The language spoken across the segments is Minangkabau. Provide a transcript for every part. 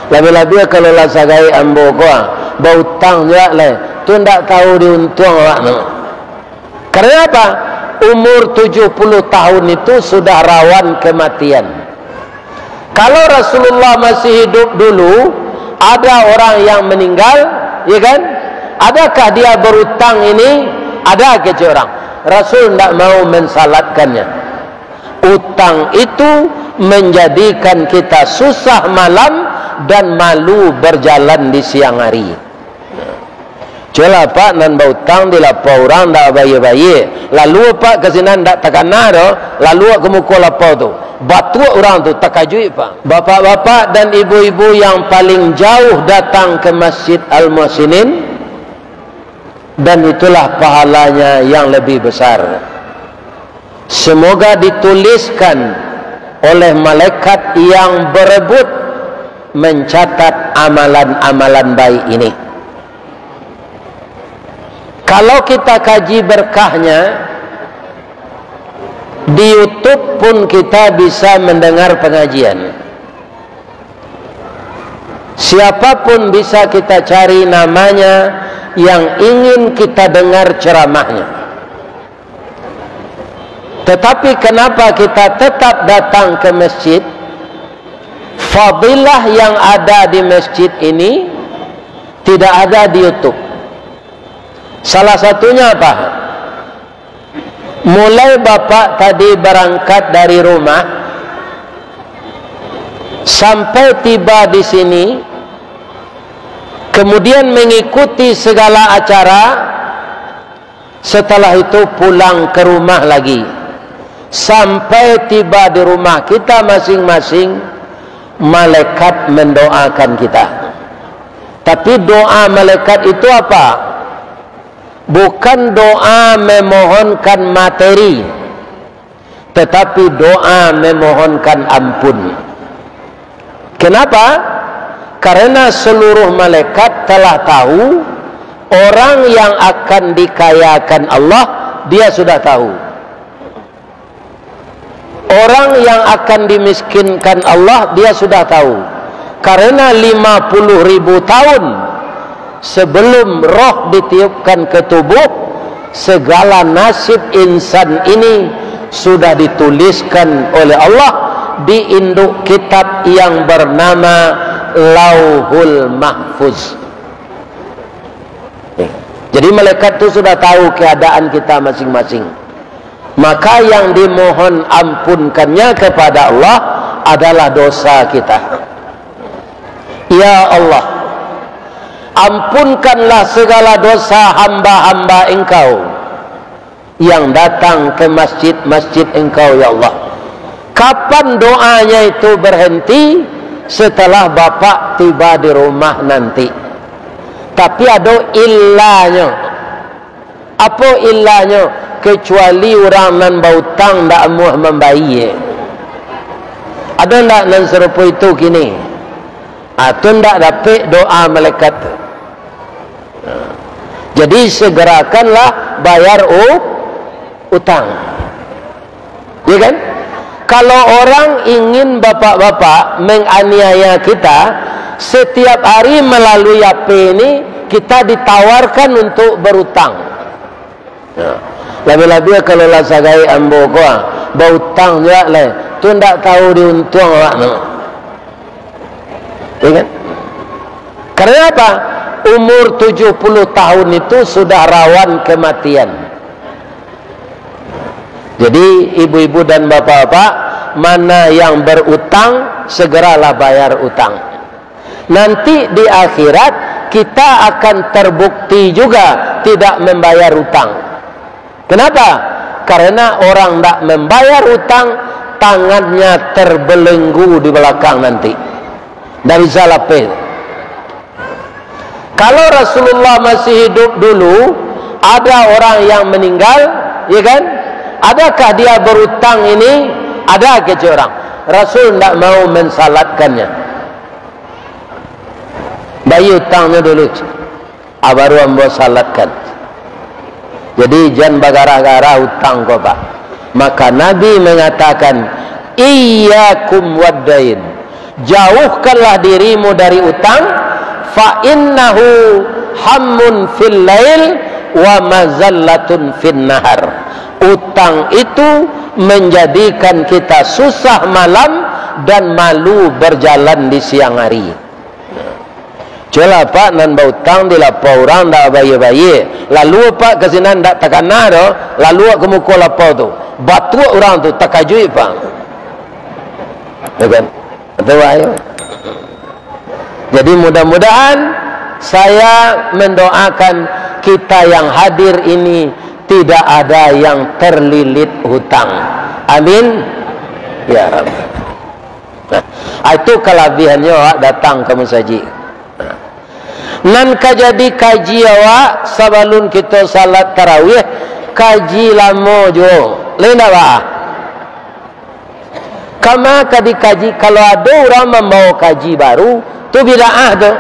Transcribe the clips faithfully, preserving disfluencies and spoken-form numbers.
Labiah-labiah kalau lah sagaik ambo ko, ah, bautang juo lai, tu ndak tahu diuntuang awak tu. Karena apa? Umur tujuh puluh tahun itu sudah rawan kematian. Kalau Rasulullah masih hidup dulu, ada orang yang meninggal, ya kan? Adakah dia berutang ini? Ada, kecek orang. Rasul ndak mau mensalatkannya. Utang itu menjadikan kita susah malam dan malu berjalan di siang hari. Cubolah, Pak, nan bautang di lapau urang ndak bayia-bayia. Lalu, Pak, ka sinan ndak takana doh, lalu ka muko lapau tu. Batuak urang tu, takajuik, Pak. Bapak-bapak dan ibu-ibu yang paling jauh datang ke Masjid Al-Muhsinin, dan itulah pahalanya yang lebih besar. Semoga dituliskan oleh malaikat yang berebut mencatat amalan-amalan baik ini. Kalau kita kaji berkahnya, di YouTube pun kita bisa mendengar pengajian. Siapapun bisa kita cari namanya yang ingin kita dengar ceramahnya. Tetapi kenapa kita tetap datang ke masjid? Fadilah yang ada di masjid ini tidak ada di YouTube. Salah satunya apa? Mulai Bapak tadi berangkat dari rumah sampai tiba di sini, kemudian mengikuti segala acara, setelah itu pulang ke rumah lagi. Sampai tiba di rumah kita masing-masing, malaikat mendoakan kita. Tapi doa malaikat itu apa? Bukan doa memohonkan materi, tetapi doa memohonkan ampun. Kenapa? Karena seluruh malaikat telah tahu, orang yang akan dikayakan Allah, Dia sudah tahu. Orang yang akan dimiskinkan Allah, Dia sudah tahu. Karena lima puluh ribu tahun sebelum roh ditiupkan ke tubuh, segala nasib insan ini sudah dituliskan oleh Allah di induk kitab yang bernama Lauhul Mahfuz. Eh, jadi malaikat tu sudah tahu keadaan kita masing-masing. Maka yang dimohon ampunkannya kepada Allah adalah dosa kita. Ya Allah, ampunkanlah segala dosa hamba-hamba Engkau yang datang ke masjid-masjid Engkau, ya Allah. Kapan doanya itu berhenti? Setelah Bapak tiba di rumah nanti. Tapi ado illanyo. Apo illanyo? Kecuali urang nan bautang ndak amuah mambayie. Ado ndak nan sarupo itu kini? Ah, tu ndak dapek doa malaikat tu. Nah, jadi segerakanlah bayar u-, utang. Ya kan? Kalau orang ingin bapak-bapak menganiaya kita, setiap hari melalui H P ini kita ditawarkan untuk berutang. Ya. Labiah-labiah kalau lah sagaik ambo ko, ah, bautang juo lai. Tu ndak tahu diuntuang awak tu. Ya kan? Karena apa? Umur tujuh puluh tahun itu sudah rawan kematian. Jadi, ibu-ibu dan bapak-bapak, mana yang berutang, segeralah bayar utang. Nanti di akhirat, kita akan terbukti juga tidak membayar utang. Kenapa? Karena orang ndak membayar utang, tangannya terbelenggu di belakang nanti. Ndak bisa lapeh. Kalau Rasulullah masih hidup dulu, ada orang yang meninggal, ya kan? Adakah dia berutang ini? Ada, kecek orang. Rasul ndak mau mensalatkannya. Bayia utangnyo dulu, ah, baru ambo salatkan. Jadi, jan bagarah-garah utang ko, Pak. Maka Nabi mengatakan, "Iyyakum waddain." Jauhkanlah dirimu dari utang, fa innahu hammun fil lail wa mazallatun fin nahar. Utang itu menjadikan kita susah malam dan malu berjalan di siang hari. Cubolah, Pak, nan bautang di lapau urang ndak bayie-bayie. Lalu, Pak, ka sinan ndak takana doh, lalu ka muko lapau tu. Batuak urang tu, takajuik, Pak. Ya kan? Betul, Pak, ya? Jadi, mudah-mudahan saya mendoakan kita yang hadir ini tidak ada yang terlilit hutang. Amin. Ya Rabb. Nah, itu kalabihannyo awak datang ka masajik. Nah, nan ka jadi kaji awak sabalun kito salat tarawih, kaji lamo juo. Lai ndak baa? Kama ka dikaji, kalau ado urang mambawo kaji baru, tu bid'ah tu.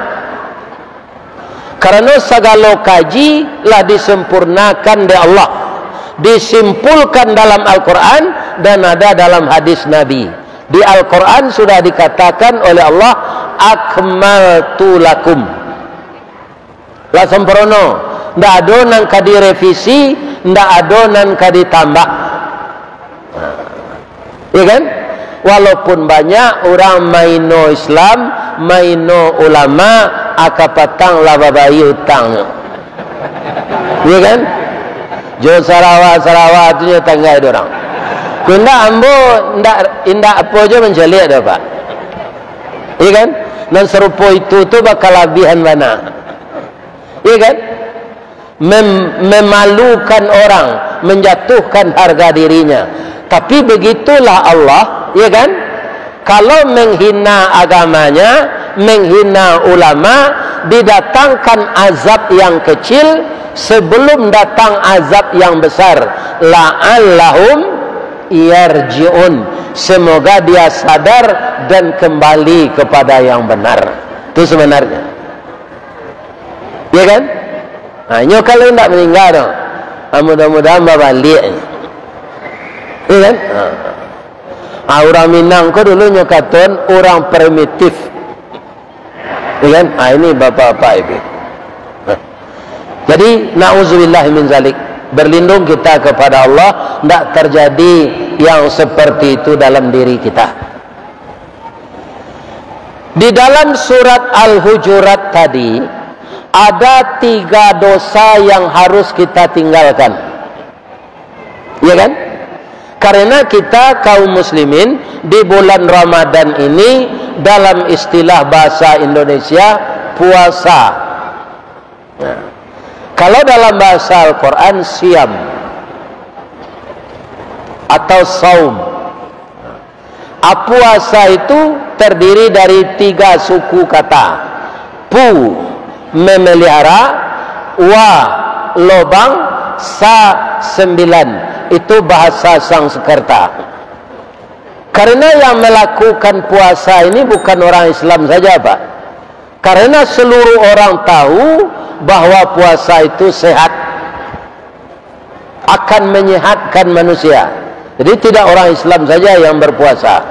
Karano sagalo kaji lah disempurnakan dek Allah, disimpulkan dalam Al-Quran dan ada dalam hadis Nabi. Di Al-Quran sudah dikatakan oleh Allah, "Akmaltu lakum." Lah sempurno. Ndak ado nan ka direvisi, ndak ado nan ka ditambah. Ya kan? Walaupun banyak urang maino Islam, maino ulama, aka patang lah babayie utangnyo. Ya kan? Jo sarawa-sarawa tu nyo tanggai dek urang. Indak ambo, indak, indak apo jo mancaliak doh, Pak. Ya kan? Nan sarupo itu tu bakalabihan bana. Ya kan? Mem-, memalukan orang, menjatuhkan harga dirinya. Tapi begitulah Allah, ya kan? Kalau menghina agamanya, menghina ulama, didatangkan azab yang kecil sebelum datang azab yang besar. La'allahum yarji'un. Semoga dia sadar dan kembali kepada yang benar. Itu sebenarnya. Ya kan? Ha, nyo kalau indak maningga tu, ha, mudah-mudahan babaliak. Ya kan? Ha. Ha, urang Minang ko dulu nyo katoan urang primitif. Ya kan? Ha, ini bapak-bapak ibu. Ha. Jadi, na'udzubillah min zalik. Berlindung kita kepada Allah, ndak terjadi yang seperti itu dalam diri kita. Di dalam surat Al-Hujurat tadi, ada tiga dosa yang harus kita tinggalkan. Ya kan? Karena kita kaum muslimin di bulan Ramadan ini, dalam istilah bahasa Indonesia, puasa. Nah, kalau dalam bahasa Al-Quran, siam atau saum. A, puasa itu terdiri dari tiga suku kata. Pu, memelihara, wa, lobang, sa, sembilan. Itu bahasa Sanskerta. Karena yang melakukan puasa ini bukan orang Islam saja, Pak. Karena seluruh orang tahu bahwa puasa itu sehat, akan menyehatkan manusia. Jadi, tidak orang Islam saja yang berpuasa.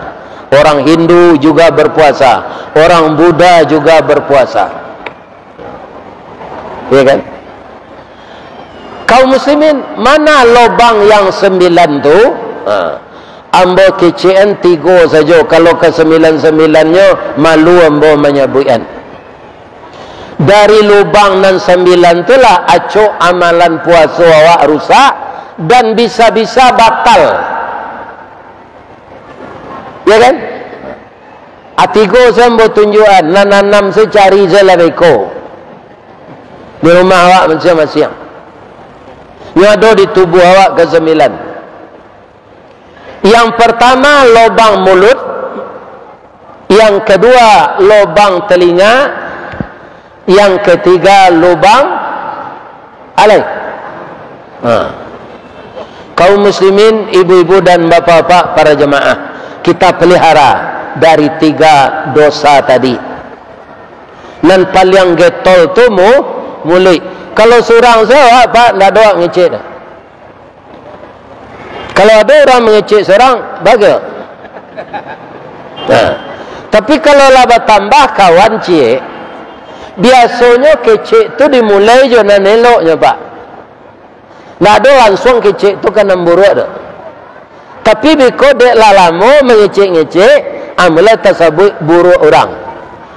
Orang Hindu juga berpuasa, orang Buddha juga berpuasa. Ya kan? Kaum muslimin, mana lobang yang sembilan tu? Ha. Ambo kecekan tigo sajo, kalau ka sambilan-sambilannyo malu ambo manyabuikan. Dari lubang nan sambilan tu lah acok amalan puaso awak rusak dan bisa-bisa batal. Ya kan? A, tigo se ambo tunjuakan, nan anam se cari se lah beko. Di rumah awak masiang-masiang. Nyo ado di tubuah awak kasambilan. Yang pertama, lobang mulut. Yang kedua, lobang telinga. Yang ketiga, lubang alai. Ha. Kaum muslimin, ibu-ibu dan bapak-bapak, para jemaah, kita pelihara dari tiga dosa tadi. Nan paliang getol tu mu-, muluik. Kalau surang se, Pak, ndak doh ngecek doh. Kalau ado urang mangecek surang, bagus. Nah, Tapi kalau lah batambah kawan ciek, biasonyo kecek tu dimulai jo nan eloknyo, Pak. Ndak ado langsuang kecek tu ka nan buruak tu. Tapi biko dek lah lamo mangecek-ngecek, ah, mulai tasabuik buruak urang.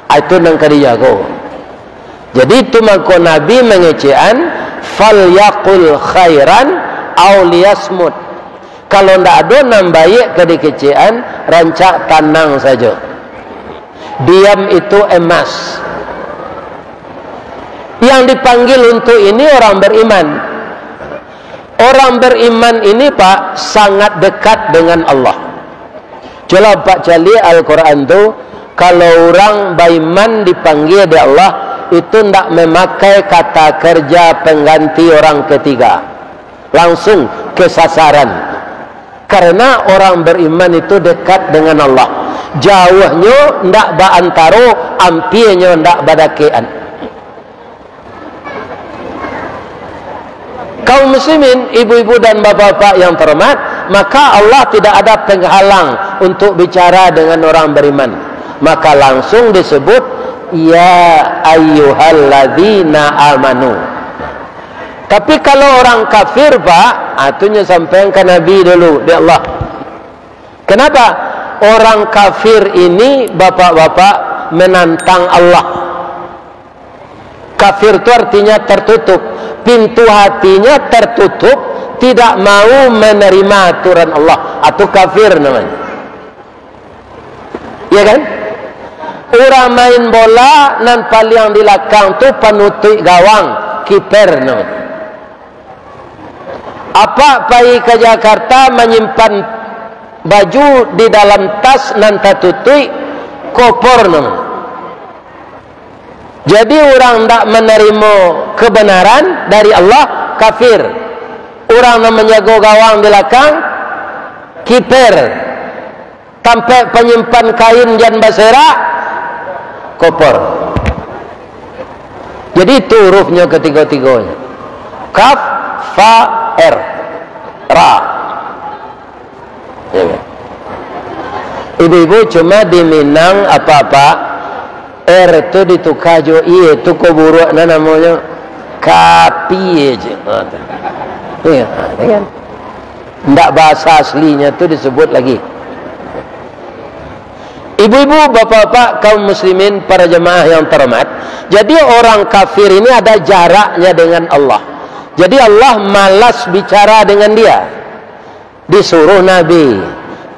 Ah, itu nan ka dijago. Jadi itu mangko Nabi mangecekan, "Falyaqul khairan au liyasmut." Kalau ndak ado nan baiak ka dikecekan, rancak tanang sajo. Diam itu emas. Yang dipanggil untuk ini orang beriman. Orang beriman ini, Pak, sangat dekat dengan Allah. Cubolah Pak caliak Al-Quran tu, kalau urang baiman dipanggia dek Allah, itu ndak memakai kata kerja pengganti orang ketiga. Langsung ke sasaran. Karena orang beriman itu dekat dengan Allah. Jauahnyo ndak baantaro, ampianyo ndak badakekan. Kaum muslimin, ibu-ibu dan bapak-bapak yang terhormat, maka Allah tidak ada penghalang untuk bicara dengan orang beriman. Maka langsung disebut, "Ya ayyuhalladzina amanu." Tapi kalau orang kafir, Pak, ah, tu nyo sampaian ka Nabi dulu, dek Allah. Kenapa? Orang kafir ini, bapak-bapak, menantang Allah. Kafir tu artinya tertutup. Pintu hatinya tertutup, tidak mau menerima aturan Allah. Itu kafir namanya. Ya kan? Urang main bola nan paliang di lakang tu panutuik gawang, kiper namanya. Apak pai ka Jakarta manyimpan baju di dalam tas nan tatutuik, kopor namanya. Jadi, urang ndak manarimo kebenaran dari Allah, kafir. Urang nan manjago gawang di lakang, kiper. Tampek panyimpan kain jan baserak, kopor. Jadi, itu hurufnyo katigo-tigonyo. Kaf, fa, er. Ra. Ya, kan? Ibu-ibu, cuma di Minang, apak-apak, er tu dituka jo ie, tu ko buruak nah namonyo. Kapie je. Ha, tu. Iya, ha, kan? Ndak bahasa aslinya tu disebut lagi. Ibu-ibu, bapak-bapak, kaum muslimin, para jemaah yang terhormat, jadi orang kafir ini ada jaraknya dengan Allah. Jadi Allah malas bicara dengan dia. Disuruh Nabi,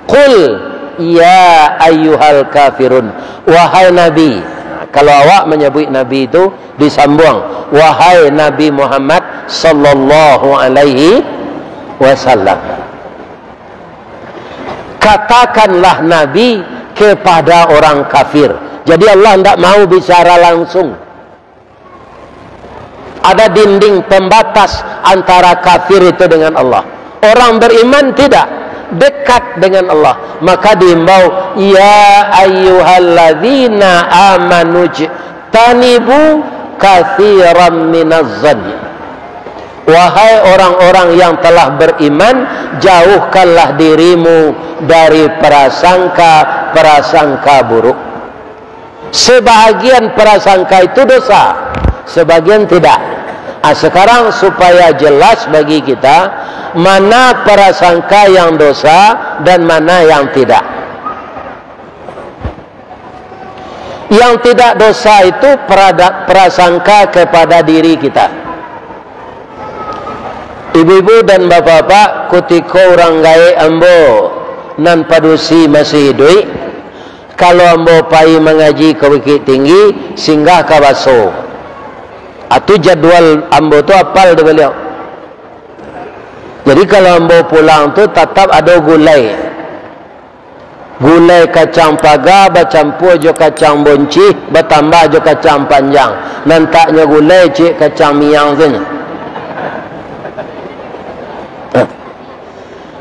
"Qul ya ayyuhal kafirun." Wahai Nabi. Kalau awak manyabuik Nabi tu, disambuang, "Wahai Nabi Muhammad sallallahu alaihi wasallam." Katakanlah Nabi kepada orang kafir. Jadi Allah ndak mau bicara langsung. Ada dinding pembatas antara kafir itu dengan Allah. Orang beriman tidak, dekat dengan Allah. Maka diimbau, "Ya ayyuhalladzina amanu jtanibu katsiran minaz zann." Wahai orang-orang yang telah beriman, jauhkanlah dirimu dari prasangka-prasangka buruk. Sebahagian prasangka itu dosa, sebahagian tidak. Ah, sekarang supaya jelas bagi kita, mana prasangka yang dosa dan mana yang tidak. Yang tidak dosa itu perada-, prasangka kepada diri kita. Ibu-ibu dan bapak-bapak, kutiko urang gaek ambo nan padusi masih iduik, kalau ambo pai mangaji ka Bukittinggi, singgah ka Baso. Atu jadwal ambo tu apal di baliau. Jadi, kalau ambo pulang tu, tatap ado gulai. Gulai kacang paga bacampua jo kacang boncih, batambah jo kacang panjang. Nan taknyo gulai, ciek kacang miang tu nyo.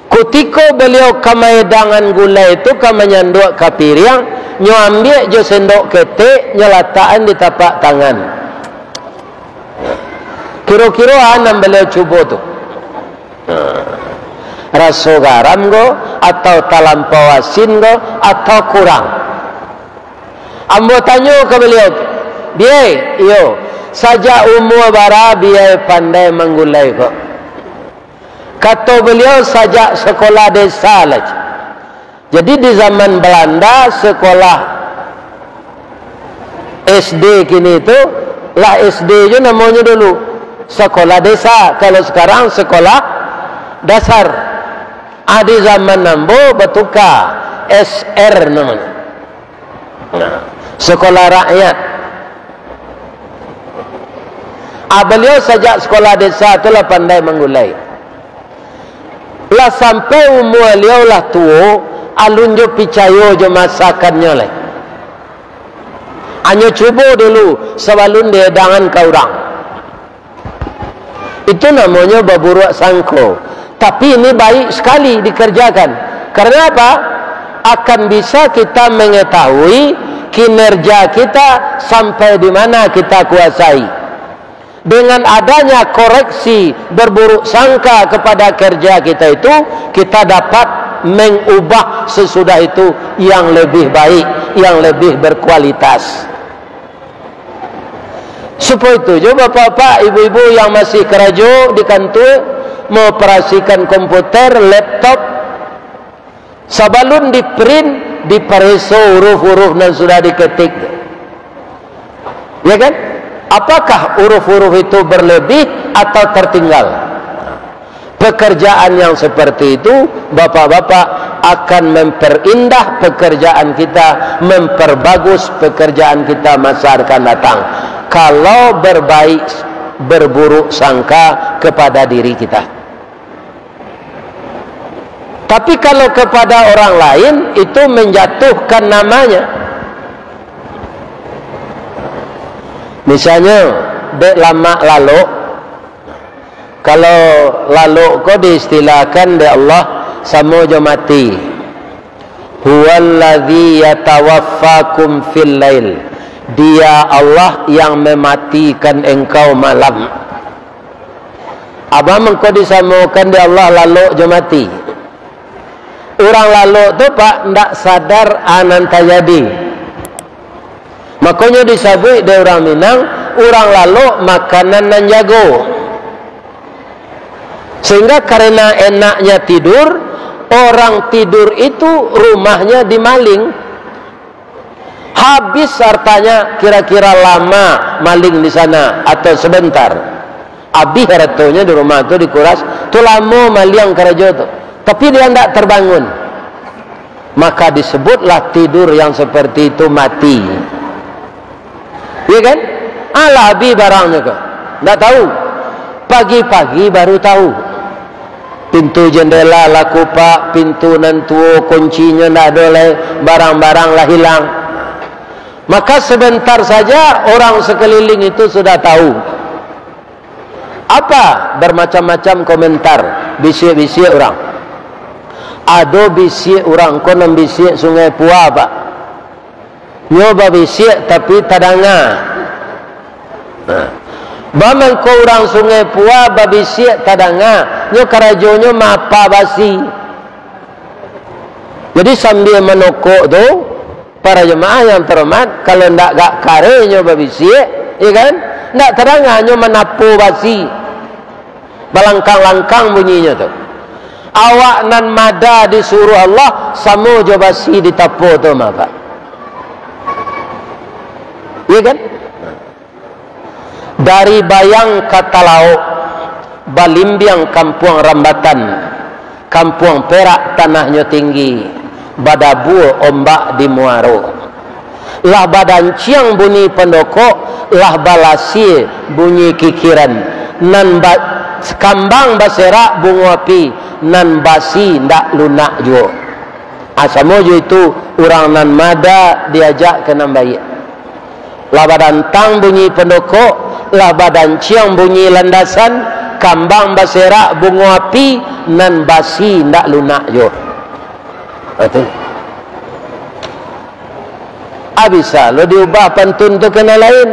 Kutiko baliau ka maedangan gulai tu, ka manyanduak ka piriang, nyo ambiak jo sendok ketek, nyo latakan di tapak tangan. Kiro-kiro a nan baliau cubo tu? Raso garam ko, atau talampau asin ko, atau kurang? Ambo tanyo ka baliau, "Biai, iyo, sajak umua bara Biai pandai manggulai ko?" Kato baliau, "Sajak sekolah desa lah." Jadi di zaman Balanda, sekolah S D kini tu, lah S D jo namonyo dulu, sekolah desa, kalau sekarang sekolah dasar. Ah, di zaman ambo batuka, S R namonyo. Nah, sekolah rakyat. Ah, baliau sajak sekolah desa tu lah pandai manggulai. Lah sampai umua liau lah tuo, alun jo picayo jo masakannyo lai. Anyo cubo dulu sabalun diedangan ka urang. Itu namonyo baburuak sangko. Tapi ini baik sekali dikerjakan. Karena apa? Akan bisa kita mengetahui kinerja kita sampai di mana kita kuasai. Dengan adanya koreksi berburuk sangka kepada kerja kita itu, kita dapat mengubah sesudah itu yang lebih baik, yang lebih berkualitas. Supayo itu jo bapak-bapak, ibu-ibu yang masih karajo di kantua, mengoperasikan komputer, laptop, sabalun di-print, dipareso huruf-huruf nan sudah diketik. Ya kan? Apakah huruf-huruf itu berlebih atau tertinggal? Pekerjaan yang seperti itu, bapak-bapak, akan memperindah pekerjaan kita, memperbagus pekerjaan kita masa akan datang. Kalau berbaik, berburuk sangka kepada diri kita. Tapi kalau kepada orang lain, itu menjatuhkan namanya. Misalnya, dek lamak lalok, kalau lalok ko diistilahkan dek Allah samo jo mati. "Huwallazi yatawaffakum fil lail." Dia Allah yang mematikan engkau malam. Abah mangko disamokan dek Allah lalok jo mati. Urang lalok tu, Pak, ndak sadar a nan tajadi. Makonyo disabuik dek urang Minang, urang lalok makanan nan jago. Sehingga karena enaknya tidur, orang tidur itu rumahnya dimaling. Habis hartanya, kira-kira lama maling di sana atau sebentar. Habis haratonyo di rumah tu dikuras, tu lamo maliang karajo tu. Tapi dia ndak terbangun. Maka disebutlah tidur yang seperti itu mati. Iya kan? Alah, habis barangnyo ko. Ndak tahu. Pagi-pagi baru tahu. Pintu jendela lah kupak, pintu nan tuo kuncinyo ndak ado lai, barang-barang lah hilang. Maka sebentar saja orang sekeliling itu sudah tahu. Apa? Bermacam-macam komentar, bisiak-bisiak urang. Ado bisiak urang ko nan bisiak Sungai Pua, Pak. Nyo babisiak tapi tadanga. Nah, bamangko urang Sungai Pua babisiak tadanga, nyo karajonyo maapa basi. Jadi sambia manokok tu, para jamaah yang terhormat, kalau ndak gak karenyo babisiak, ya kan, ndak tadanga nyo manapo basi. Balangkang-langkang bunyinyo tu. Awak nan mada disuruah Allah, samo jo basi ditapo tu mah, Pak. Iya kan? Dari Bayang ka Talaok, Balimbiang Kampuang Rambatan, Kampuang Perak tanahnyo tinggi, badabua ombak di muaro. Lah badanciang bunyi pandokok, lah balasie bunyi kikiran, nan ba-, kambang baserak bungo api, nan basi ndak lunak juo. Ah, samo jo itu, urang nan mada diajak ka nan baiak. Lah badantang bunyi pandokok, lah badanciang bunyi landasan, kambang baserak bungo api, nan basi ndak lunak juo. Ah, tu. Ah, bisa lo diubah pantun tu ka nan lain.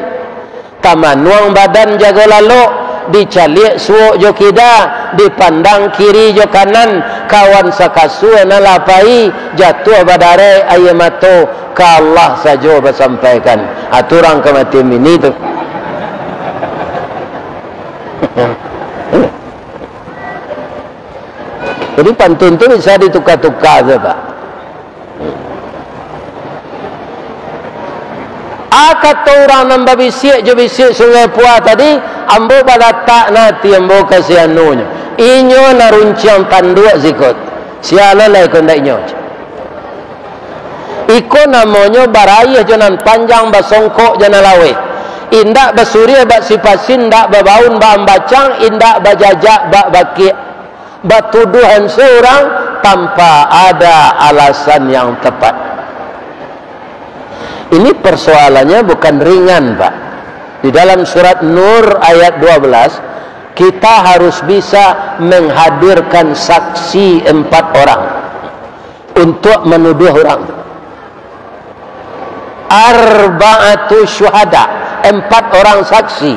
Tamanuang badan jago lalok, Dicaliak suok jo kida, dipandang kiri jo kanan, kawan sakasua nan lah pai, jatuah badarek aia mato, ka Allah sajo basampaikan. Ah, tu urang kamatian bini tu. Jadi pantun tu bisa dituka-tuka sajo, Pak. A, kato urang nan babisiak jo bisiak Sungai Pua tadi, ambo balatak na ati ambo ka si anunyo. Inyo nan runciang tanduak siko. Sia lo lai ko ndak inyo. Iko namonyo baraiah jo nan panjang, basongkok jo nan laweh. Indak basuriah bak sipasin, indak babaun bak ambacang, indak bajajak bak bakiak. Batuduahan surang tanpa ada alasan yang tepat. Ini persoalannya bukan ringan, Pak. Di dalam surat Nur ayat dua belas, kita harus bisa menghadirkan saksi empat orang untuk menuduh orang. Arba'atu syuhada, empat orang saksi.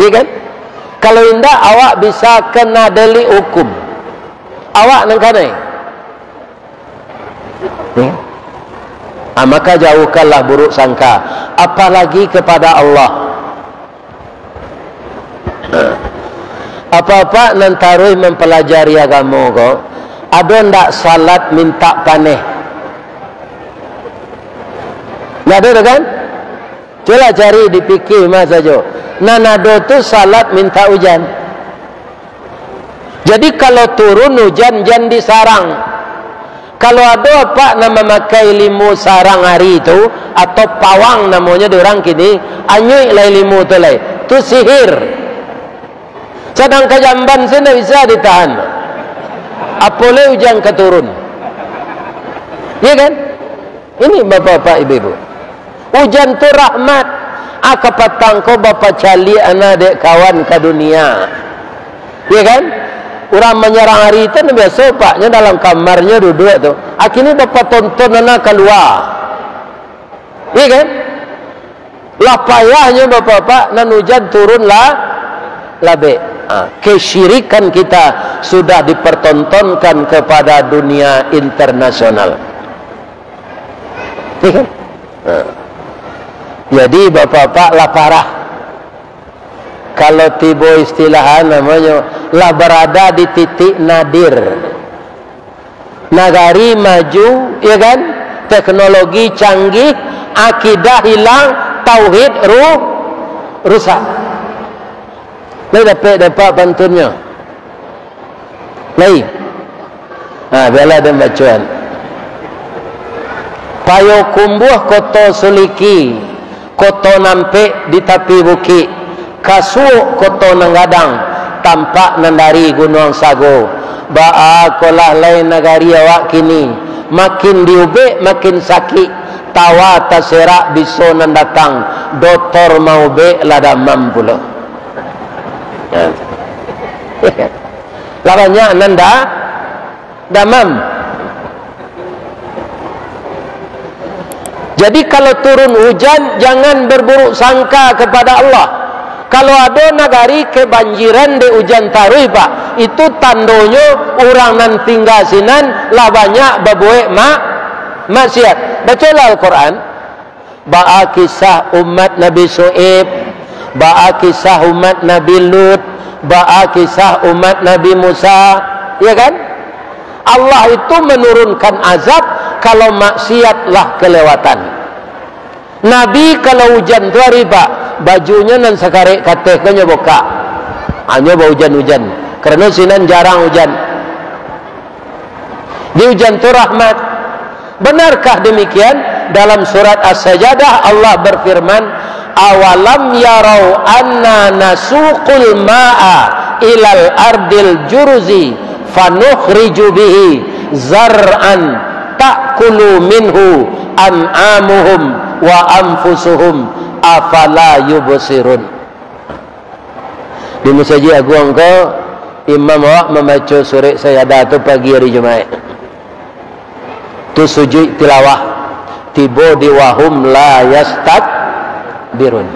Iya kan? Kalau indak, awak bisa kena delik hukum. Awak nan kanai. Ya. Ah, maka jauhkanlah buruk sangka, apalagi kepada Allah. Apak-apak nan taruih mampalajari agamo ko, ado ndak salat mintak paneh? Ndak ado tu kan? Cubolah cari, dipikia mah sajo. Nan ado tu salat mintak ujan. Jadi, kalau turun ujan, jan disarang. Kalau ado apak nan mamakai limu sarang ari tu, atau pawang namonyo di urang kini, anyuik lai limu tu lai. Tu sihir. Sadang ka jamban se ndak bisa ditahan. Apo lai ujan ka turun. Iya kan? Ini bapak-bapak, ibu-ibu. Ujan tu rahmat. Ah, kapatang ko bapacaliak anak dek kawan ka dunia. Iya kan? Urang manyarang ari tu biaso, paknyo dalam kamarnyo duduak tu. Akhirnyo bapatonton anak kalua. Iya kan? Lah payahnyo bapak-bapak, nan ujan turun lah labek. Ah, kesyirikan kita sudah dipertontonkan kepada dunia internasional. Iya kan? Nah. Jadi, bapak-bapak lah parah. Kalau tibo istilahan namonyo, lah barada di titik nadir. Nagari maju, ya kan? Teknologi canggih, akidah hilang, tauhid ru-, rusak. Lai dapek-dapek pantunnyo. Lai. Ha, bialah den bacoan. Payokumbuah Koto Suliki, Koto Nampek di tapi bukik, Kasuok Koto Nan Gadang, tampak nan dari Gunuang Sago. Baa kolah lai nagari awak kini, makin diubek makin sakik, tawa taserak biso nan datang, dotor maubek lah damam pulo. Lah banyak nan da-, damam. Jadi, kalau turun ujan, jangan berburuk sangka kepada Allah. Kalau ado nagari kebanjiran dek ujan taruih, Pak, itu tandonyo urang nan tingga sinan lah banyak babuek mak-, maksiat. Bacolah Al-Quran. Baa kisah umat Nabi Syu'aib, baa kisah umat Nabi Lut, baa kisah umat Nabi Musa, ya kan? Allah itu menurunkan azab kalau maksiat lah kelewatan. Nabi kalau ujan tu ari, Pak, bajunyo nan sakarek kateh ko nyo bukak. Hanyo baujan-ujan. Karano sinan jarang ujan. Di ujan tu rahmat. Benarkah demikian? Dalam surat As-Sajadah, Allah berfirman, "Awalam yarau anna nasuqul ma'a ilal ardil juruzi fanukhriju bihi zar'an ta'kulu minhu an'amuhum wa anfusuhum, afala yubsirun." Di Masajik Aguang ko, imam awak mambaco surek Sajadah tu pagi ari Jumaik. Tu sujuik tilawah. Tibo di wahum la yastakbirun.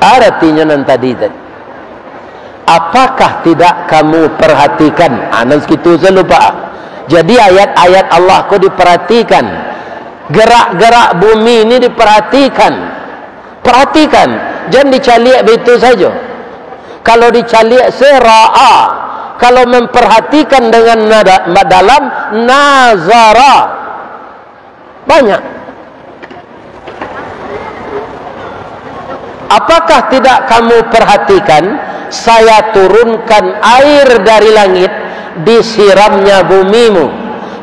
Aratinyo nan tadi tadi. Apakah tidak kamu perhatikan? Ah, nan sakitu sajo lupa. Jadi ayat-ayat Allah ko diperhatikan. Gerak-gerak bumi ni diperhatikan. Perhatikan, jan dicaliak baitu sajo. Kalau dicaliak se, ra'a. Kalau memperhatikan dengan nada, dalam, nazara. Banyak. Apakah tidak kamu perhatikan, saya turunkan air dari langit, disiramnya bumimu,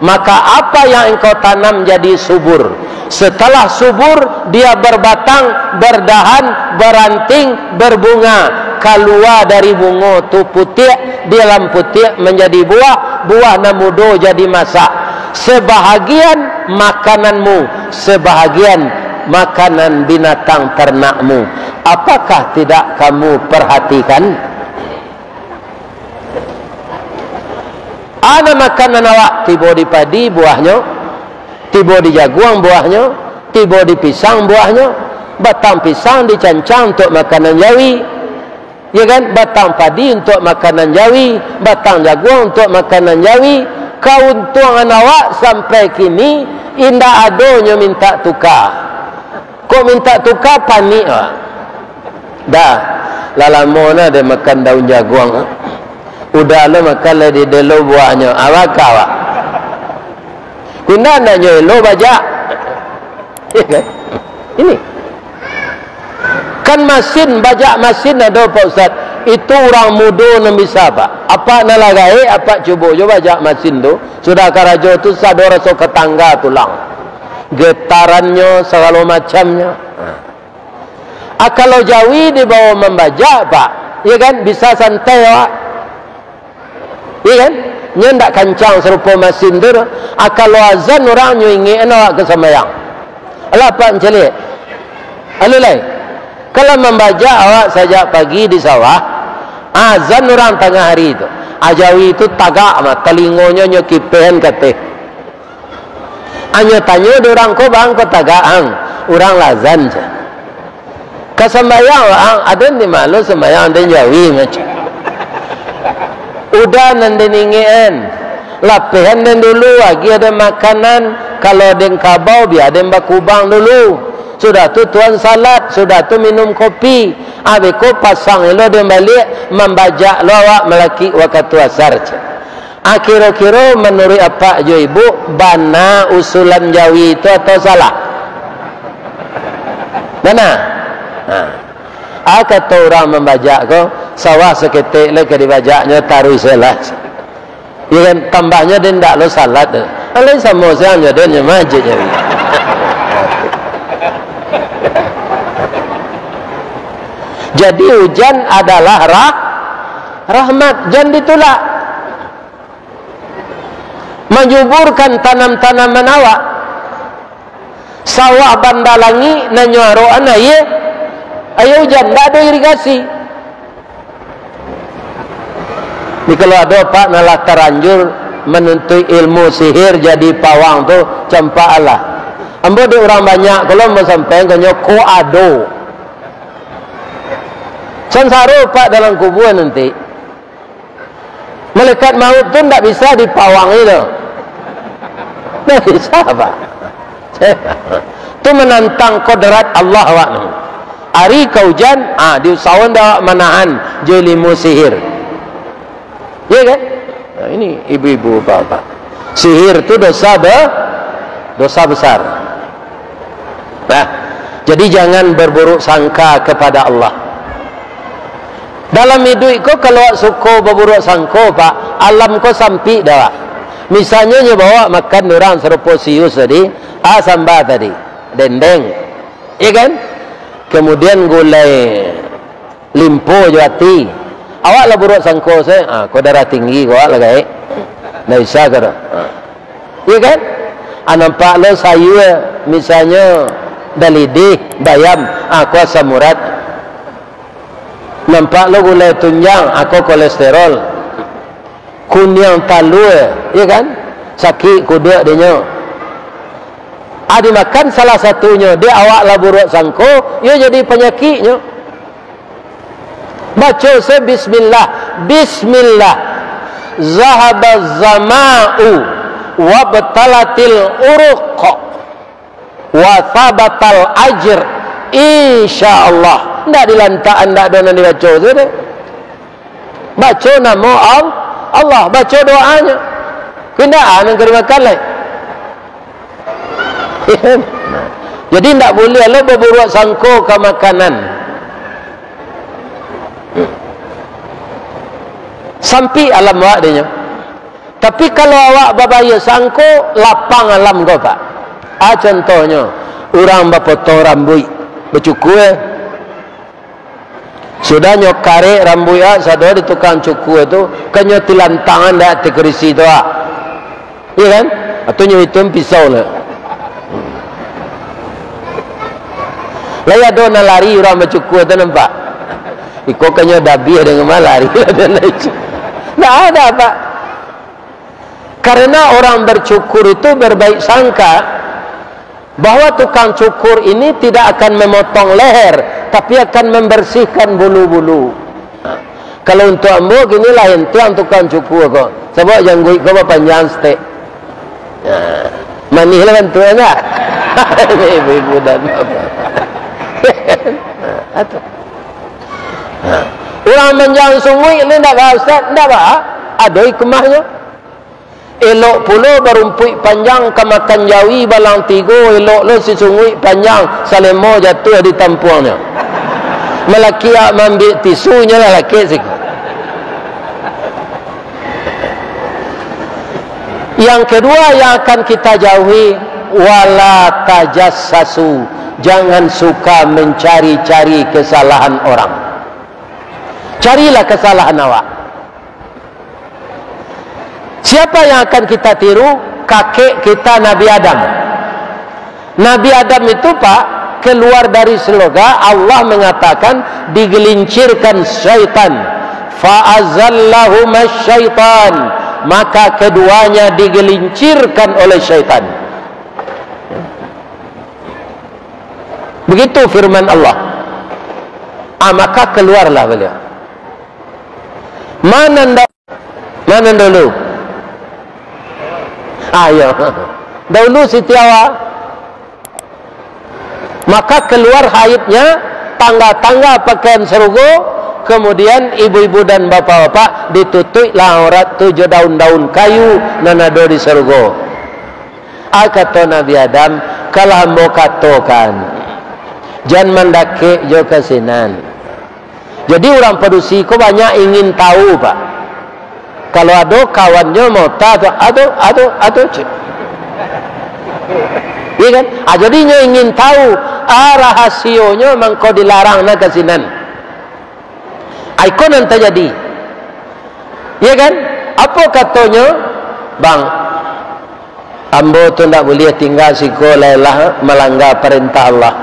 maka apa yang engkau tanam jadi subur. Setelah subur, dia berbatang, berdahan, beranting, berbunga. Kalua dari bungo tu putiak, di dalam putiak menjadi buah, buah nan mudo jadi masak. Sebahagian makananmu, sebahagian makanan binatang ternakmu. Apakah tidak kamu perhatikan? Ana makanan awak, tibo di padi buahnyo, tibo di jaguang buahnyo, tibo di pisang buahnyo, batang pisang dicancang untuak makanan jawi. Ya kan? Batang padi untuak makanan jawi, batang jaguang untuak makanan jawi. Kauntuangan awak sampai kini indak ado nyo mintak tuka. Kok mintak tuka, panik awak. Dah, lah lamo nah den makan daun jaguang. Udah lo makan lah di delo buahnyo. Awak ka awak. Kok indak, nak nyo elo bajak. Ya kan? Ini. Kan masin, bajak masin ado, Pak Ustaz. Itu urang mudo nan bisa, Pak. Apak nan lah gaek, apak cubo jo bajak masin tu. Sudah karajo tu sado raso ka tangga tulang. Getarannyo, sagalo macamnyo. Ha. Ah, kalau jawi dibawo mambajak, Pak, ya kan, bisa santai awak. Iya kan? Nyo ndak kancang sarupo masin tu doh. Ah, kalau azan urang nyo ingek awak ka sambayang. Alah, Pak, mancaliak. Alun lai. Kalau mambajak awak sajak pagi di sawah, azan urang tangah hari tu. Ah, jawi tu tagak mah, talingonyo nyo kipehan ka ateh. Anyo tanyo di urang ko, "Bang, ko tagak ang?" "Urang lah azan," ceh. "Ka sambayang, ang?" "Aden di ma lo sambayang, den jawi," macam. Udah nan den ingekan, lapehan den dulu, agiah den makanan, kalau den kabau, bia den bakubang dulu. Sudah tu tuan salat, sudah tu minum kopi. Abih ko pasang lo den baliak, mambajak lo awak malakik wakatu asar, ceh. Ah, kiro-kiro manuruik apak jo ibu, bana usulan jawi tu atau salah? Bana? Ha. Ah, kato urang mambajak ko, sawah saketek lai ka dibajaknyo, taruih se lah. Ya kan, tambahnyo den ndak lo salat tu. Alai samo siang jo den nyo masjid nyo. Jadi hujan adalah rah-, rahmat, jan ditulak. Manyuburkan tanam-tanaman awak. Sawah Banda Langik nan nyo arokan aia, aia hujan, ndak ado irigasi. Jadi kalau ado, Pak, nan lah talanjur manuntuik ilmu sihir jadi pawang tu, campak alah. Ambo dek urang banyak, kalau ambo sampaian, kanyo ko ado. Sansaro, Pak, dalam kubua nanti. Malaikat maut tu ndak bisa dipawangi tu. Ndak bisa, Pak. Tu manantang kodrat Allah awak tu. Ari ka ujan, ah, diusahoan dek awak manahan jo ilmu sihir. Iya kan? Nah, ini ibu-ibu, bapak-bapak. Sihir tu dosa be-, dosa besar. Nah, jadi jangan berburuk sangka kepada Allah. Dalam iduik ko, kalau awak suko baburuak sangko, Pak, alam ko sampik dah, Pak. Misalnyo, nyo bawa makan urang sarupo sius tadi, ah, samba tadi, dendeng, iya kan? Kemudian gulai limpo jo ati. Awak lah buruak sangko se, ah, ko darah tinggi ko, awak lah gaek. Ndak bisa ko doh. Ah. Iya kan? Ah, nampak lo sayur, misalnyo, dalidih, bayam, ah, ko asam urat. Nampak lo gulai tunjang, ah, ko kolesterol. Kuniang talua, iya kan? Sakik kuduak dinyo. Ah, dimakan salah satunyo, dek awak lah buruak sangko, iyo jadi panyakiknyo. Baco se bismillah. Bismillah. Zahabaz zama'u wabtalatil uruq wa sabatal ajr. Insyaallah. Ndak dilantak, ndak ado nan dibaco se doh. Baco namo Al-, Allah, baco doanyo. Indak, ah, nan ka dimakan lai. Jadi, ndak buliah lo baburuak sangko ka makanan. Sampik alam awak dinyo. Tapi, kalau awak babayia sangko, lapang alam ko, Pak. Ah, contohnyo, urang bapotong rambuik, bacukur, eh. Sudah nyo karek rambuik, ah, sado di tukang cukur tu, kan nyo tilantangan dak ti kurisi tu, ah. Iya kan? Atau nyo itung pisau lah. Lai ado nan lari urang bacukur tu, nampak? Iko kan nyo dabiah dengan malari. Ndak ada, Pak. Karena orang bercukur itu berbaik sangka bahwa tukang cukur ini tidak akan memotong leher, tapi akan membersihkan bulu-bulu. Kalau untuk ambo, kini lah entiang tukang cukur ko. Sabab jangguik ko bapanjang stek. Nah, manih lah bantuak, ndak? Ibu-ibu dan bapak. Urang manjang sunguik ni ndak ba, Ustaz? Ndak ba? Ado hikmahnyo. Elok pulo barumpuik panjang ka makan jawi balang tigo, elok lo si sunguik panjang, salemo jatuah di tampuangnyo. Malakiak maambiak tisu, nyo lah lakek siko. Yang kedua yang akan kita jauhi, wala tajassasu, jangan suka mencari-cari kesalahan orang. Carilah kesalahan awak. Siapa yang akan kita tiru? Kakek kita Nabi Adam. Nabi Adam itu, Pak, keluar dari surga, Allah mengatakan digelincirkan syaitan. Fa azallahuma syaitan, maka keduanya digelincirkan oleh syaitan. Begitu firman Allah. Ah, maka keluarlah beliau. Mana nda-, mana dulu? Ayo. Dahulu Siti Hawa. Maka keluar haidnya, tangga-tangga pakaian sarugo, kemudian ibu-ibu dan bapak-bapak ditutuiklah aurat tu jo daun-daun kayu nan ado di sarugo. Ah, kato Nabi Adam, "Kalau ambo katokan, jan mandakek jo ka sinan." Jadi, urang padusi ko banyak ingin tahu, Pak. Kalau ado kawannyo mota tu, "Ado, ado, ado," cek. Iya kan? Ah, jadi nyo ingin tahu, ah, rahasionyo mangko dilarang na ka sinan. Ah, iko nan tajadi. Iya kan? Apo katonyo, "Bang, ambo tu ndak buliah tingga siko lai lah malangga parentah Allah.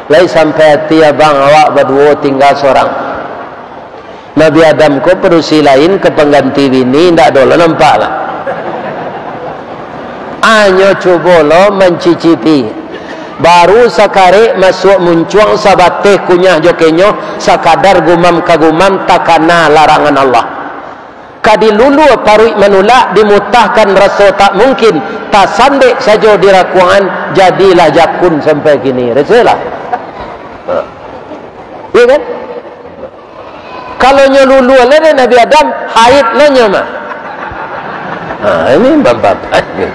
Lai sampai ati abang awak baduo tingga sorang." Nabi Adam ko padusi lain ka pangganti bini, ndak ado lah nampak lah. Anyo cubo lo mancicipi. Baru sakarek masuak muncuang, sabateh kunyah jo kenyo, sakadar gumam ka gumam, takana larangan Allah. Ka dilulua paruik manulak, dimutahkan raso tak mungkin, tasandek sajo di rakuangan, jadilah jakun sampai kini. Reselah. Iya kan? Kalau nyo lulua lah dek Nabi Adam, haid lah nyo mah. Ha, ini bapak-bapak ni.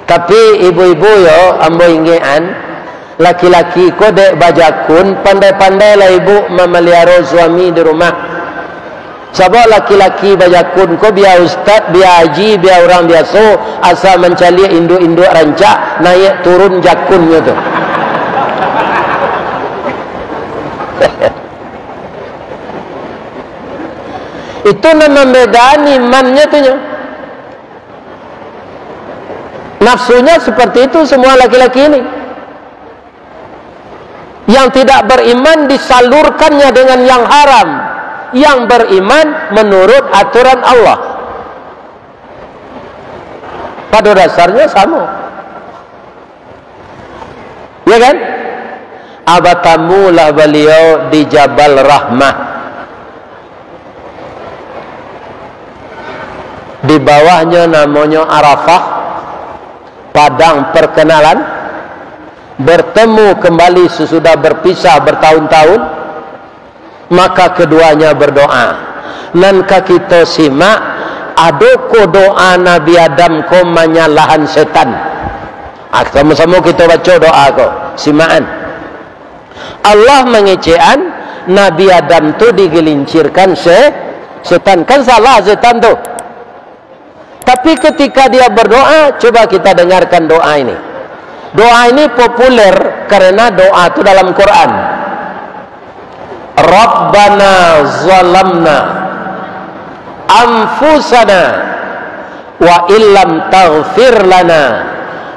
Tapi ibu-ibu yo, ambo ingekan, laki-laki ko dek bajakun, pandai-pandailah ibu mamaliaro suami di rumah. Sabab laki-laki bajakun ko, bia ustad, bia haji, bia urang biaso, asa mancaliak induak-induak rancak, naiak turun jakunnyo tu. Itu nan mambedaan imannyo tu nyo. Nafsunya seperti itu semua laki-laki ini. Yang tidak beriman disalurkannya dengan yang haram, yang beriman menurut aturan Allah. Pada dasarnya sama. Ya kan? Batamulah baliau di Jabal Rahmah. Di bawahnyo namonyo Arafah, padang perkenalan. Bertemu kembali sesudah berpisah bertahun-tahun. Maka keduanya berdoa. Nan ka kito simak, adokoh doa Nabi Adam ko manyalahan setan? Ah, samo-samo kito baco doa ko, simakan. Allah mangecekan Nabi Adam tu digelincirkan se-, setan. Kan salah setan tu. Tapi ketika dia berdoa, coba kita dengarkan doa ini. Doa ini populer karena doa tu dalam Quran. "Rabbana zalamna anfusana wa illam taghfir lana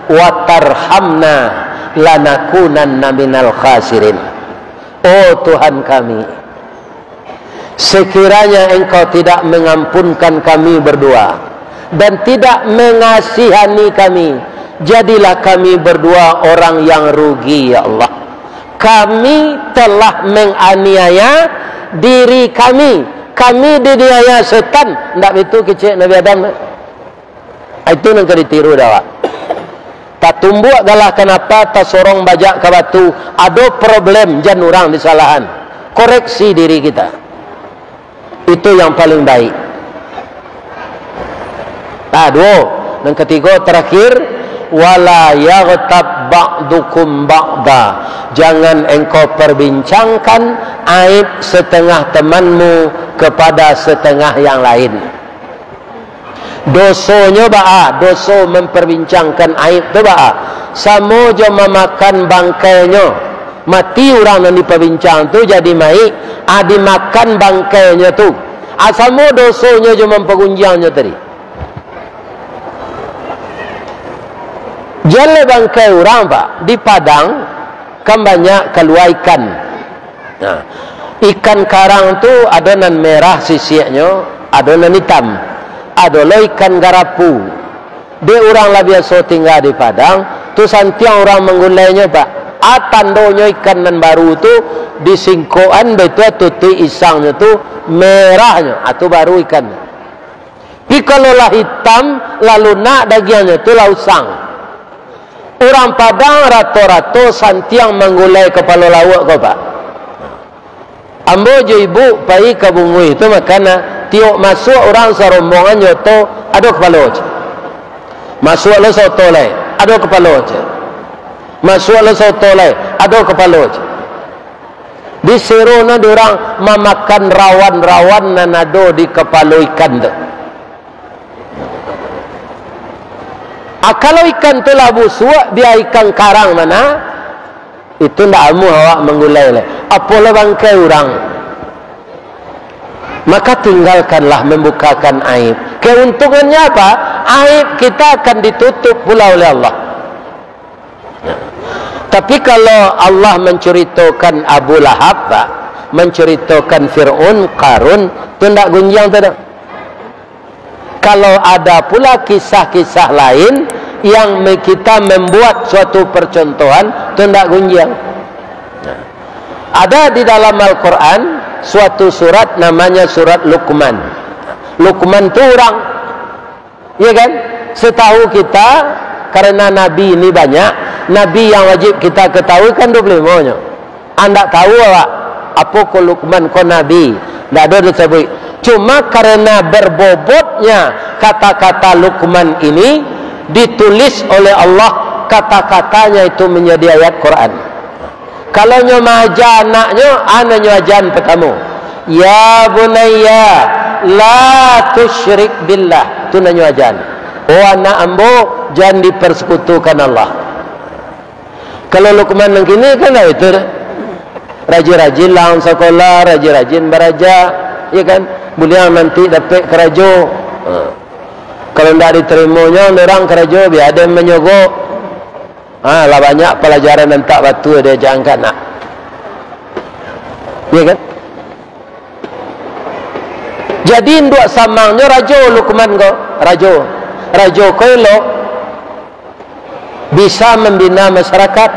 wa tarhamna lanakunanna minal khasirin." Oh Tuhan kami, sekiranya Engkau tidak mengampunkan kami berdua dan tidak mengasihani kami, jadilah kami berdua orang yang rugi, ya Allah. Kami telah menganiaya diri kami. Kami diniaya setan. Ndak bitu kecek Nabi Adam tu? Itu nan ka ditiru dek awak. Tatumbuak galah kanapa, tasorong bajak ka batu, ado problem, jan urang disalahan. Koreksi diri kita. Itu yang paling baik. Nah, duo. Nan katigo, terakhir, "Wala yaghtab ba'dukum ba'da." Jangan engkau perbincangkan aib setengah temanmu kepada setengah yang lain. Dosonyo baa, doso memperbincangkan aib tu baa? Samo jo mamakan bangkainyo. Mati urang nan dipabincang tu jadi mayik, ah, dimakan bangkainyo tu. Ah, samo dosonyo jo mampagunjiangnyo tadi. Jaleh bangkai urang, Pak, di Padang, kan banyak kalua ikan. Nah, ikan karang tu ado nan merah sisiaknyo, ado nan itam. Ado lo ikan garapu. Dek urang lah biaso tingga di Padang, tu santiang urang manggulainyo, Pak. A, tandonyo ikan nan baru tu, di singkokan baitu tutuik isangnyo tu, merahnyo, a, tu baru ikan. Tapi kalau lah itam, lah lunak dagiangnyo tu, lah usang. Urang Padang rato-rato santiang manggulai kapalo lauak ko, Pak. Ambo jo ibu pai ka Bunguih tu makan, nah, tiok masuak urang sarombongan nyoto, ado kapalo, cek. Masuak lo soto lai, ado kapalo, cek. Masuak lo soto lai, ado kapalo, cek. Di Sero no di urang mamakan rawan-rawan nan ado di kapalo ikan tu. Ah, kalau ikan tu lah busuak, bia ikan karang mana, itu ndak amuah awak manggulai lai. Apolah bangkai urang. Maka tinggalkanlah membukakan aib. Keuntungannya apa? Aib kita akan ditutup pula oleh Allah. Tapi kalau Allah menceritakan Abu Lahab, Pak, menceritakan Fir'aun, Karun, tu ndak gunjiang tu dah. Kalau ada pula kisah-kisah lain yang me-, kita membuat suatu percontohan, tu ndak gunjiang. Nah, ada di dalam Al-Quran suatu surat namanya surat Luqman. Luqman tu urang, ya kan? Setahu kita, karena nabi ini banyak, nabi yang wajib kita ketahui kan dua puluh lima nyo. Andak tahu awak, apo ko Luqman ko nabi? Ndak ado disabuik. Cuma karena berbobotnya kata-kata Luqman ini ditulis oleh Allah, kata-katanya itu menjadi ayat Quran. Kalau nyo maaja anaknyo, a nan nyo ajaan partamo, "Ya bunayya, la tusyrik billah." Tu nan nyo ajaan. Oh anak ambo, jan dipersekutukan Allah. Kalau Luqman nan kini kan lah itu dah. Rajin-rajin lah sakolah, rajin-rajin baraja, ya kan? Buliang nanti dapek karajo. Ha. Kalau ndak diterimonyo, urang karajo, bia den manyogok. Ha, lah banyak palajaran nan tak batua diajakan anak. Ya kan? Jadi induak samangnyo rajo Luqman ko, rajo. Rajo ko elok. Bisa membina masyarakat.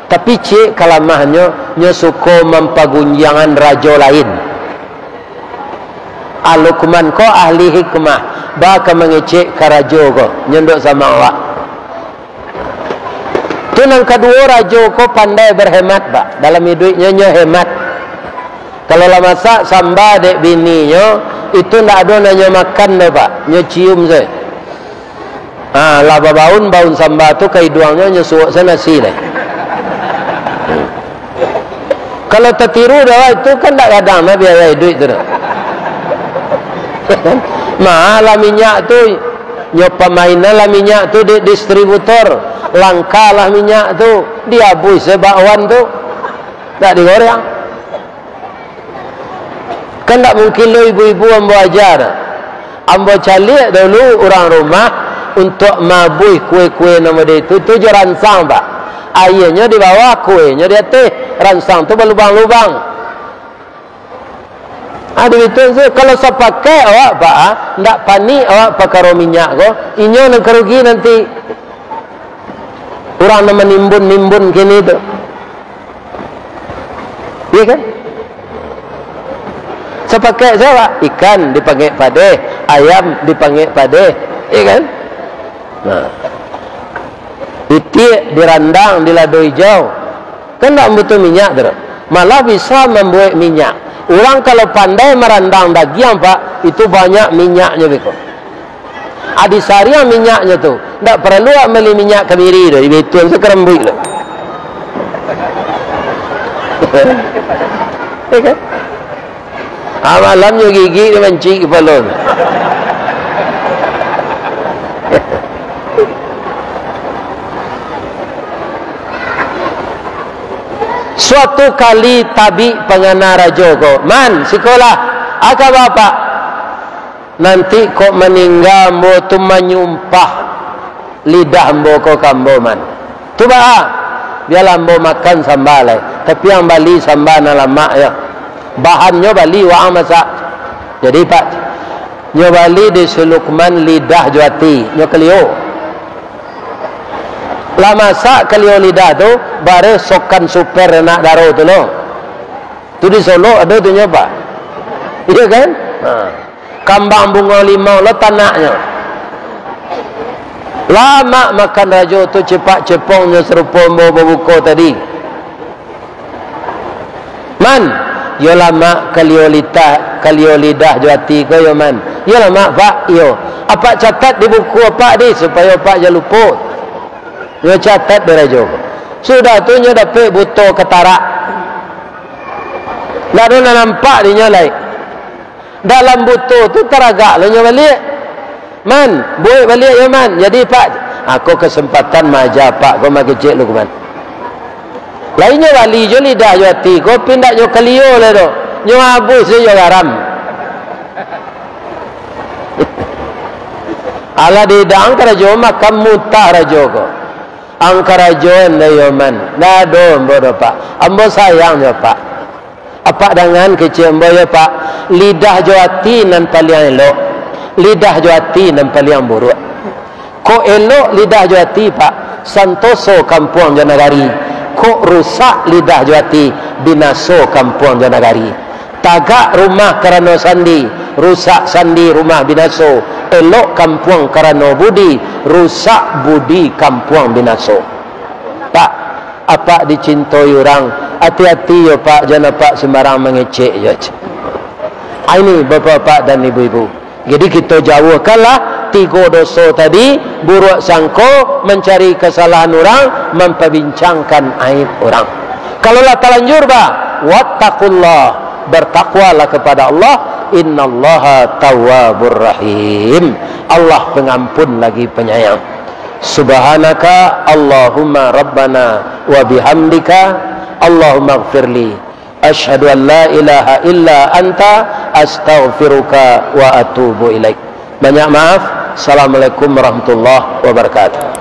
Tapi ciek kalamahannyo, nyo suko mampagunjiangan rajo lain. Ah, Lukman ko ahli hikmah, ba ka mangecek ka rajo ko, nyo ndak samo awak. Tu nan kaduo, rajo ko pandai berhemat, Pak. Dalam iduiknyo, nyo hemat. Kalau lah masak samba dek bininyo, itu ndak ado nan nyo makan doh, Pak. Nyo cium sajo. Ah, lah babaun, baun samba tu ka iduangnyo, nyo suok sajo nasi deh. Kalau tatiru dah, itu kan ndak gadang lah biaya iduik tu dah. Mahal lah minyak tu, nyo pamainan lah minyak tu di distributor, langka lah minyak tu, diabuih se bakwan tu, ndak digoreng. Kan ndak mungkin lo ibu-ibu ambo aja. Ambo caliak dulu urang rumah untuak maabuih kue-kue nan model itu, tu jo ransang, Pak. Aianyo di bawah, kuenyo di ateh, ransang tu balubang-lubang. Ah, di situ tu, kalau sapakaik awak, Pak, ah, ndak panik awak pakaro minyak ko, inyo nan ka rugi nanti. Urang nan manimbun-nimbun kini tu. Iya kan? Sapakaik sajo, Pak. Ikan dipangek padeh, ayam dipangek padeh. Iya kan? Nah. Itiak dirandang di lado ijau. Kan ndak butuh minyak tu. Malah bisa mambuek minyak. Urang kalau pandai marandang dagiang, Pak, itu banyak minyaknyo beko. Adi sariang minyaknyo tu, ndak paralu awak mambali minyak kamiri tu, di Betuan tu karambuik tu. Ya kan? Ah, malamnyo gigik dia mancik kepala tu. Suatu kali tabik pangana rajo ko, "Man, sikolah, aka bapak." Nanti kok maningga ambo tu manyumpah lidah ambo ko ka ambo, Man. Tu baa, bialah ambo makan samba lai, tapi ang bali samba nan lamak yo. Bahannyo bali waang masak. Jadi, Pak, nyo bali di si Lukman lidah jo ati, nyo kalio. Lah masak kalio lidah tu, bareh sokan super anak daro tu lo. Tu di Solok ado tu nyo, Pak. Iya kan? Ha. Kambang bungo limau lo tanaknyo. Lamak makan rajo tu, cepak cepongnyo sarupo ambo babuko tadi. Man, yo lamak kalio litah, kalio lidah jo ati ko yo, Man. Yo lamak, Pak, iyo. Apak catat di buku apak di, supayo apak jan lupo. Nyo catat di rajo ko. Sudah tu nyo dapek buto katarak. Ndak ado nan nampak di nyo lai. Dalam buto tu taragak lo nyo baliak. Man, buek baliak yo, Man. Jadi, Pak, ako kesempatan maaja Pak ko, makecek Lukman. Lai nyo bali jo lidah jo ati ko, pindak nyo kalio lai do. Nyo abuih sajo garam. Alah diidang karajo makan mutah rajo ko. Ang karajo ndai yo, Man. Ndak ado ambo do, Pak. Ambo sayang jo Pak. Apak dangan kecek ambo yo, Pak. Lidah jo ati nan paliang elok. Lidah jo ati nan paliang buruak. Kok elok lidah jo ati, Pak, santoso kampuang jo nagari. Kok rusak lidah jo ati, binaso kampuang jo nagari. Tagak rumah karano sandi, rusak sandi rumah binaso. Elok kampuang karano budi, rusak budi kampuang binaso. Pak, apak dicintoi urang, ati-ati yo, Pak, jan apak sembarang mangecek yo. Ah, ini, bapak-bapak dan ibu-ibu. Jadi, kito jauahkanlah tigo doso tadi, buruak sangko, mancari kasalahan urang, mampabincangkan aib urang. Kalau lah talanjur, bah, wattaqullah, bertakwalah kepada Allah, innallaha tawwabur rahim. Allah pengampun lagi penyayang. Subhanaka Allahumma Rabbana wa bihamdika, Allahumma gfirli. Asyhadu an la ilaha illa anta, astaghfiruka wa atubu ilaik. Banyak maaf. Assalamualaikum warahmatullahi wabarakatuh.